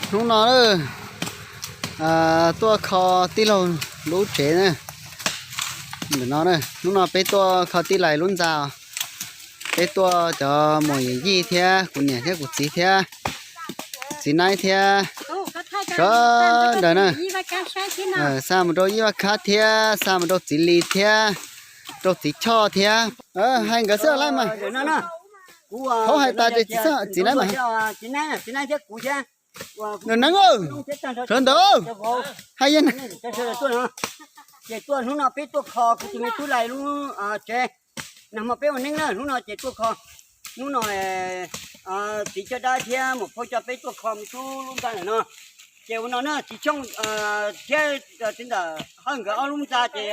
Hnub no na, tuaj kho tij laug lub tsev na. Ntawm no na, hnub no peb tuaj kho tij laug lub ntxa. Peb tuaj cov muam yawm yij thiab kuv niam thiab kuv txiv thiab, txiv naib thiab, sawv daws na. Xa mus rau Yij Vaj Khab thiab, xa mus rau txiv Lis thiab, rau txiv Choj thiab. Hais nkawd xwb lawm mas. Thaum hais tas ces txiv naib mas. Nws neeb, sawv ntawd, hais yog ces tuaj hnub no peb tuaj kho kuv tus me tub Lais lub tsev. Nag hmo peb ua neeb na, hnub no ces tuaj kho. Hnub no txiv coj dab thiab muam phauj coj peb tuaj kho me tub lub ntxa ntawm no. Ces ua no na, txiv Xyooj thiab txiv ntawm Hawj nkawd ob lub ntxa ces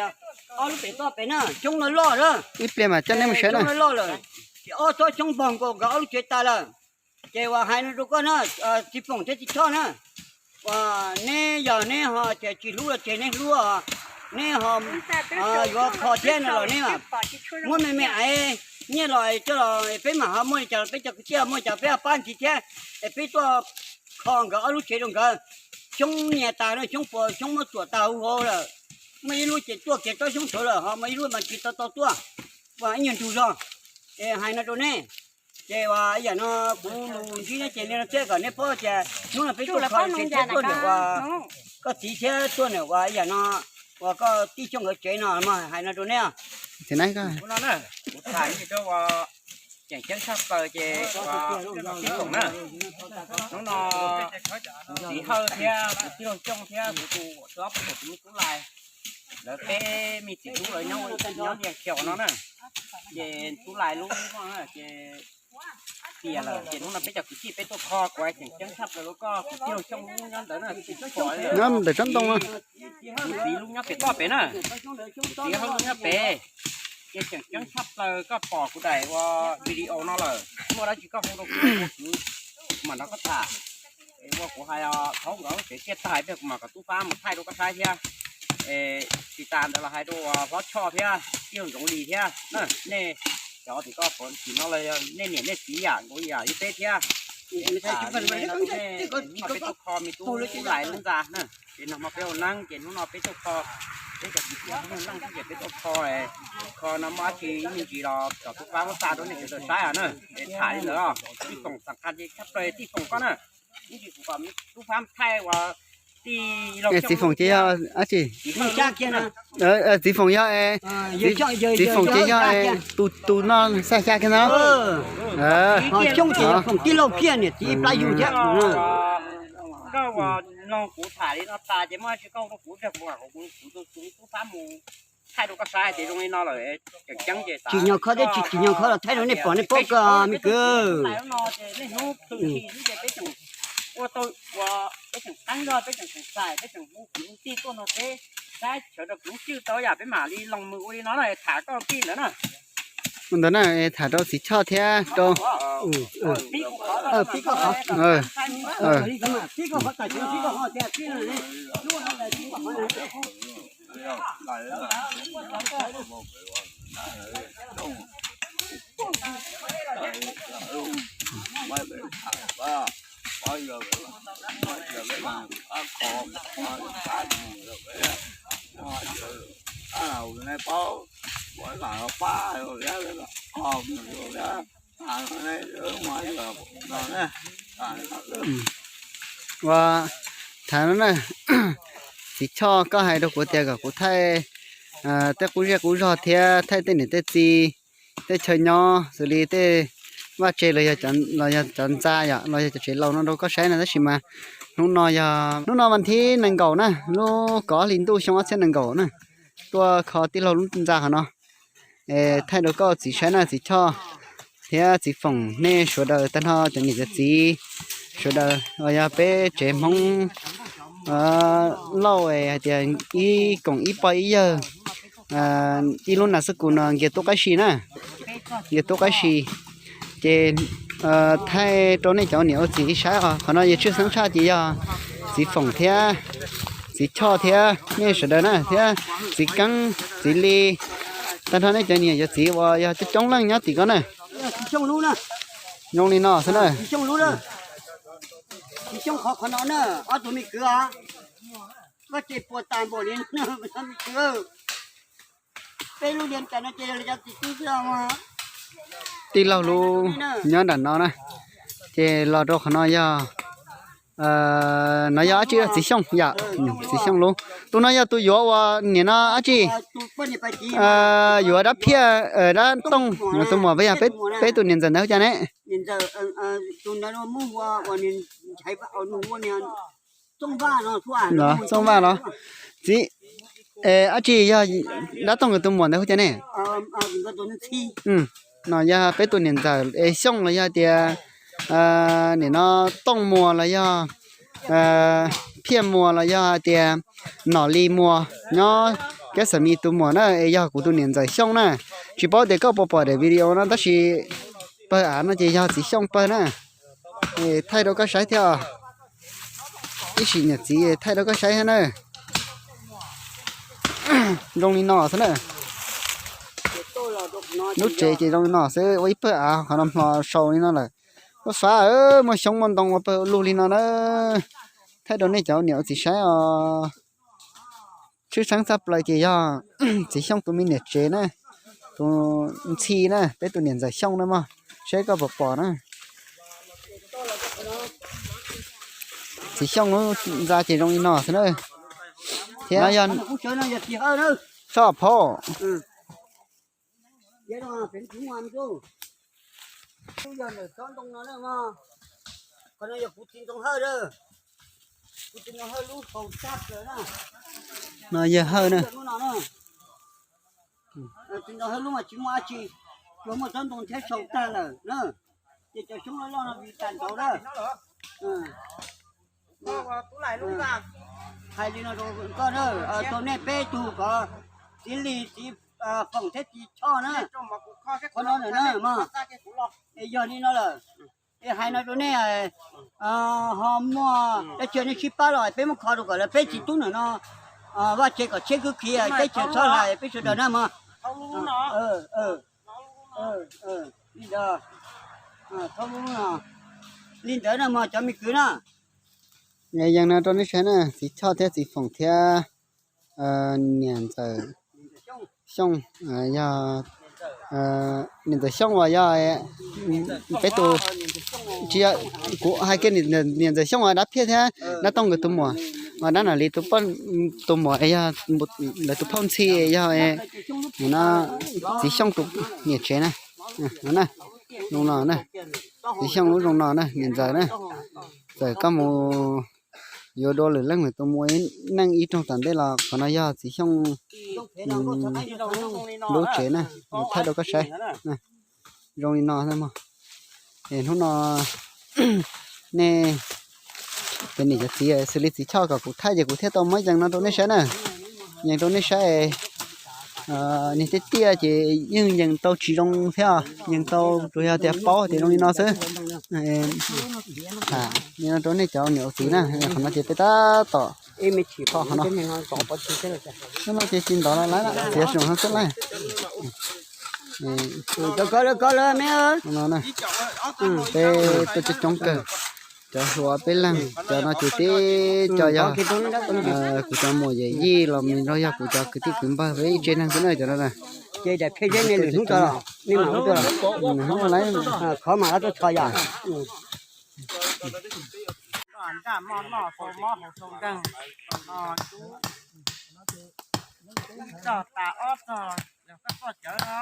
ob lub pem toj pem na, xyoob no loj lawm. Ib pliag mas coj neb mus saib na. Xyoob no loj lawm, ces ob tsob xyoob npog nkaus nkawd ob lub tsev tas lawm. Ces uas hais no rau koj na, txiv Foom thiab txiv Choj na, uas neb yog neb ho ces tsis hlub los ces neb hlub os, neb ho yuav kho thiab no los neb muab me me aiv nyiaj los coj los peb mam ho muaj li cas los peb cov kwv tij muaj li cas peb ho pab ntxiv thiab. Es peb tuaj kho nkawd ob lub tsev rau nkawd. Xyoob nyias tas no, xyoob puas xyoob muab txuam tas huv hauv lawm. Muaj ib lub ces tuaj kiag tsob xyoob thaud lawm, ho muaj ib lub mas tsis tau tau tuaj, uas ib nyuag ntug zog. Es hais no rau neb, ces uas yam no kuv lus ntsib neb ces li no thiab kom neb paub tias hnub no peb tuaj kho tsev thiab tuaj ntawm uas koj txiv thiab tuaj ntawm uas yam no uas koj tij Xyooj nkawd tsev no mas hais no rau neb. Kuv tham rau uas tseem ceeb tshaj plaws ces uas tij Foom na, hnub no kuv txiv Hawj thiab kuv tij laug Xyooj thiab kuv tus uas ob peb tus me tub Lais, lawv peb me txiv tub lawv nyob ntiag kiag no na, ces tub Lais lub no ces tias lawm ces hnub no peb cov kwv tij peb tuaj kho, kuv hais tseem ceeb tshaj plaws rau koj kuv tij laug Xyooj lub nyob ntawd na, nyob ntawm tsob ntoo no. Kuv txiv lub nyob pem toj pem na, kuv txiv Hawj lub nyob pem. Ces tseem ceeb tshaj plaws koj pom kuv daim ua video no lawm, muaj dab tsi koj hu rau kuv, kuv mam nrog koj tham. Es ua kuv hais thaum nkawd lub tsev tiaj tag pliag kuv mam kom tub Fab mus thaij rau koj saib thiab. Es tsis tas ntawd los hais rau hlob Choj thiab tij laug Ntxoov Lis thiab na, nej cov tim koj pom tim no los nej niam nej txiv yam nkaus yam li peb thiab. Es tham li no rau nej, hnub no peb tuaj kho me tub Lais lub ntxa na, ces nag hmo peb ua neeb ces hnub no peb tuaj kho, peb cov kwv tij ua neeb ces peb tuaj kho, kho no muaj dab tsi me ntsis los kom tub Fab muab xa rau nej sawv daws saib os na. Es tham li ntawd os, tij Foom xam qhas ces tshaj plaws tij Foom koj na. Ib ntsis kuv kom tub Fab thaij uas tij laug Txiv Foom ces yog dab tsi? Txiv Foom yog, Txiv Foom ces yog tus, tus no xa xya kiag no. Tij laug kiag niam txiv ib plab yug thiab. Koj uas mloog kuv tham li no tas ces muaj dab tsi koj hu rau kuv, kuv, kuv, kuv tub Fab mus thaij rau koj saib tias zoo li no lawm, tseem ceeb ces tsis nyog kho thiab tsis, tsis nyog kho los thaij rau nej pom nej paub koj me kwv. Nej hnub twg khi xwb ces peb tseem ua tau, ua, peb tseem qeeb zog, peb tseem txais, peb tseem hu kwv hu tij tuaj nrog peb saib sawv daws kwv tij tau yam peb mam li loos mus ua li no na, tham koj tij ntawd na. Ntawd na, tham rau Txiv Choj thiab rau Ua, tham no na, Txiv Choj koj hais rau kuv tias kom kuv thaij tej qub zej qub zog thiab thaij tej niam tej txiv, tej chaw nyob xws li tej vaj tse los yog, los yog cov ntxa yom, los yog cov tsev laus no rau koj saib na, tab sis mas hnub no yog hnub no vas thib nees nkaum na, lub kaum ob hli ntuj xyoo ob txhiab nees nkaum na, tuaj kho tij laug lub ntxa qhov no. Es thaij rau koj txiv saib na Txiv Choj thiab Txiv Foom, nej sawv daws tag nrho cov niam cov txiv sawv daws los yog peb tsev Hmoob Lauj hais tias ib koom ib pog ib yawg, ib lub nas xab kus no nkias tub qaib si na, nkias tub qaib si. Ces thaij rau nej cov niam ua txiv saib os, qhov no yog tshwj xeeb tshaj ces yog Txiv Foom thiab Txiv Choj thiab nej sawv daws na, thiab Txiv Keeb, Txiv Li, tag nrho nej cov niam cov txiv uas yog coob coob leej nyob tim ko na. Zoo li no xwb na. Xyooj qhov qhov no na, ob tug me kwv os, koj ces puas tas npaum li no me kwv. Peb lub niag cas no ces yog li cov txiv tub xwb. Tij laug lub nyob nram no na, ces los rau qhov no yog, no yog dab tsi? Txiv Xyooj yom, Txiv Xyooj lub. Tus no yog tus yuav ua niam no dab tsi? Yuav dab phiaj, dab tooj tus muam, peb yog peb tus niam ntxawm ntawd cas ne? Txooj Vaj los txiv, dab tsi yog dab tooj nkawd tus muam ntawd hu cas ne? No yog peb tus niam ntxawm es Xyooj los yog tias nim no Tooj Muas los yog Phiaj Muas los yog hais tias Nom Li Muas nyob Kab Xam Mis tus muam na, es yog kuv tus niam ntxawm Xyooj na. Tsis paub tias koj puas pom daim video no tab sis pawg av no ces yog txiv Xyooj pawg na. Thaij rau koj saib thiab os. Ib sim niam txiv thaij rau koj saib thiab na. Zoo li no xwb na. Lub tsev ces zoo li no xwb, ua ib pawg av qhov no hmo sau li no lawm. Ua fav, muaj xyoob muaj ntoo ua pawg ua lug li no na. Thaij rau nej cov niam ua txiv saib os. Tshwj xeeb txog plaws ces yog txiv Xyooj tus me niam tsev na, tus ntxhi na, peb tus niam ntxawm Xyooj na mog, saib koj puas pom na. Txiv Xyooj lub ntxa ces zoo li no xwb na. Thiab no yog txhob phob. No yog Hawj na. Tsis ntau hawj lub mas tsis muaj dab tsi, tsuas muaj tsob ntoo thiab sau tag lawm na. Ces cov xyoob loj loj no vim tas nraud na. Hais li no rau koj na, rau nej peb tug kom txiv Lis, txiv Foom thiab txiv Choj na, qhov no na mog. Es yog li no lawm, es hais no rau nej, ho muaj dab tsi nej sib pab los peb muab kho rau kom lawv peb txiv tub ntawm no vaj tsev kom tshiab khwb khiav, teb chaws txhob hlais peb sawv daws na mog. Li ntawd, li ntawd na mog cov me kwv na. Yees no rau nej saib na, txiv Choj thiab txiv Foom thiab niam ntxawm Xyooj, yog niam ntxawm Xyooj uas yog peb tus, tsis yog, kuv hais kiag niam ntxawm Xyooj uas dab phiaj thiab dab tooj nkawd tus muam, uas dab Nom Li tus muam yog lawv tus phauj ntxhi yog no, txiv Xyooj tus niam tsev na. Zoo no na, txiv Xyooj lub zoo no na niam ntxawm na. Txawm koj mus yuav dua lwm leej lwm tus mus ua neej ib rooj tom ntej los qhov no yog txiv Xyooj lub tsev na, thaij rau koj saib. Zoo li no mog. Es hnub no nej cov niam cov txiv xws li txiv Choj kom kuv thaij ces kuv thiaj tau muab yees no rau nej saib na. Yees rau nej saib, niag tiaj tiaj ces yeej yees tau tsis zoo thiab, yees tau tsuas yog tias paub tias zoo li no xwb. Li no rau nej cov niam ua txiv na, qhov no ces peb tab tom, qhov no ces tsis ntov los lawm, txiav zoo xwb lawm. Peb tuaj coob coob kawg, cov hluas peb leeg, cov no ces tib co yog kuv cov muam yawm yij los nrog yog kuv cov kwv tij kwv npawg peb ib tsev neeg xwb na cov no na. Hnub no lawm. Nraj moj noj sau mob hauv sau nkeeg, ib txog tas ob txog yog koj txoj cawv no.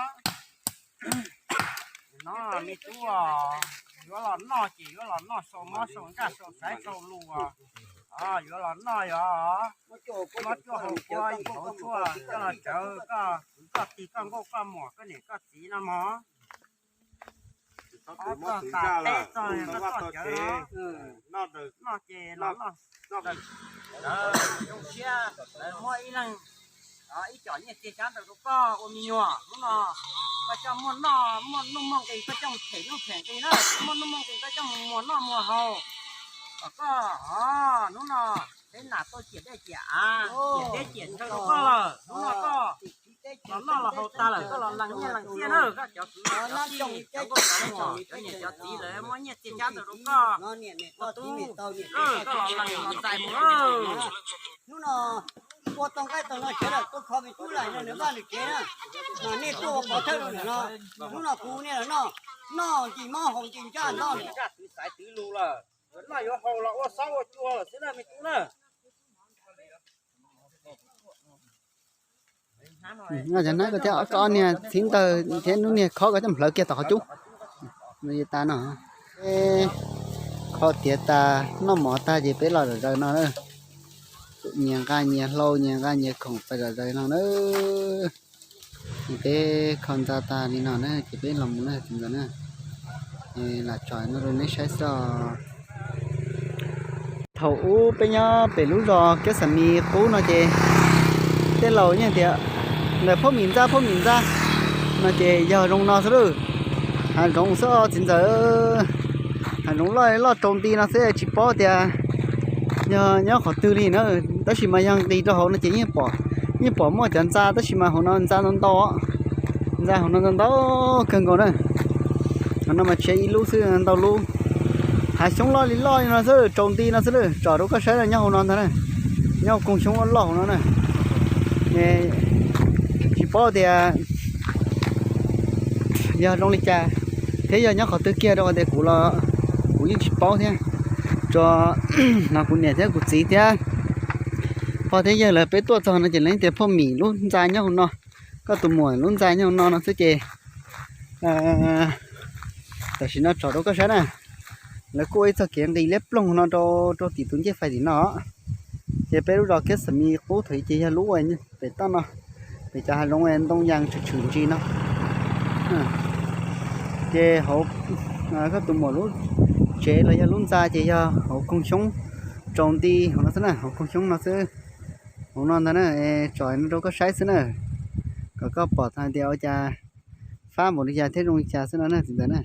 No me tub, yuav los noj ces yuav los noj sau mob sau nraj sau xaiv sau lus, yuav los noj yog mob cuaj hau kua yim hauv tshuaj coj los tsawv koj kwv koj tij koj nkauj koj muam koj niam koj txiv no mog. Ob txog tas peb txog koj txoj cawv no, noj ces los noj. Zoo siab lawv muab ib leeg ib co nyiaj txiag xyab ntawm rau koj ua me nyuam hnub no, koj coj muaj noj muaj nuj muaj nqis, koj coj them nuj them nqis na, muaj nuj muaj nqis koj coj mus muag noj muag haus. Kom koj hnub no peb nam tau ciam dej ciam av, ciam dej ciam ntshaw rau koj lawm, hnub no koj Los noj los haus tag lawm koj los lees nyiaj lees txiaj na, koj cov kwv cov tij, cov nkauj cov muam, cov niam cov txiv lawv muab nyiaj txiag cab tau rau koj, koj tub, koj los lees los txais mus. Hnub no ua tau nqaij tau no sawv daws tuaj kho me tub lawm no nws vaj nws tsev na, mas nej tuaj ua pov thawj rau ntawm no. Hnub no kuv niaj los noj, noj nce mob haus nce ntsaj noj. Xaiv twv lus lawm, yuav noj yuav haus los ua xob ua cua lawm xwb na me tub na. Noj cov hnab koj thiab, koj ob niag txiv ntawd thiab lub niag khob koj coj mus hlawv kiag tom qhov cub. Tas no, kho tiav tas noj mov tag ces peb los zom zaws no na. Nyias nqa nyias hlau, nyias nqa nyias khoom pais zom zaws no na. Ces peb kho ntxa tag li no na ces peb los mus na, txiv ntxawm na. Lam tso no rau neb saib xwb os. Thaum ub peb nyob pem lub zos Kiab Xam Mis qub no ces tej laus yeej tias ntawm Phoj Mim ntxa, Phoj Mim ntxa no ces yog zoo no xwb lauj. Hav zoov xwb os txiv ntxawm, hav zoov loj loj rau nti no xwb tsis paub tias yog nyob qhov twg li na, tab sis mas yog nqis rau hauv no ces yeej pom, yeej pom muaj cov ntxa tab sis mas hauv no ntxa ntau ntau, ntxa hauv no ntau ntau kawg nkaus na. Hauv no mas tsis yog ib lub xwb, ntau lub. Hav xyoob loj li loj li no xwb, rau nti no xwb lauj, tsom rau koj saib na, nyob hauv no ntag na, nyob koog xyoob loj loj hauv no na. Tsis paub tias yog zoo li cas thiab yog nyob qhov twg kiag rau qhov tias kuv los kuv yeej tsis paub thiab. Tsuas hnov kuv niam thiab kuv txiv thiab pog thiab yawg lawv peb tuaj txog no ces lawv tias Phoj Mim lub ntxa nyob hauv no, koj tus muam lub ntxa nyob hauv no no xwb ces tam sim no tsom rau koj saib na. Lawv kuj ua ib txoj kev nqis liab ploog no rau, rau tim tus ncej fais tim no. Ces peb lub zos Kiab Xam Mis qub thaum ub ces yog lub uas pem toj no, pem cov hav zoov ntoo yas tshwm tshwm ntsis no. Ces hauv koj tus muam lub tsev los yog lub ntxa ces yog hauv koog xyoob rau nti hauv no xwb na, hauv koog xyoob no xwb. Hauv no ntag na, tsom no rau koj saib xwb na, kom koj pom tau hais tias ua cas fab npaum li cas thiab zoo li cas xwb no na txiv ntxawm na.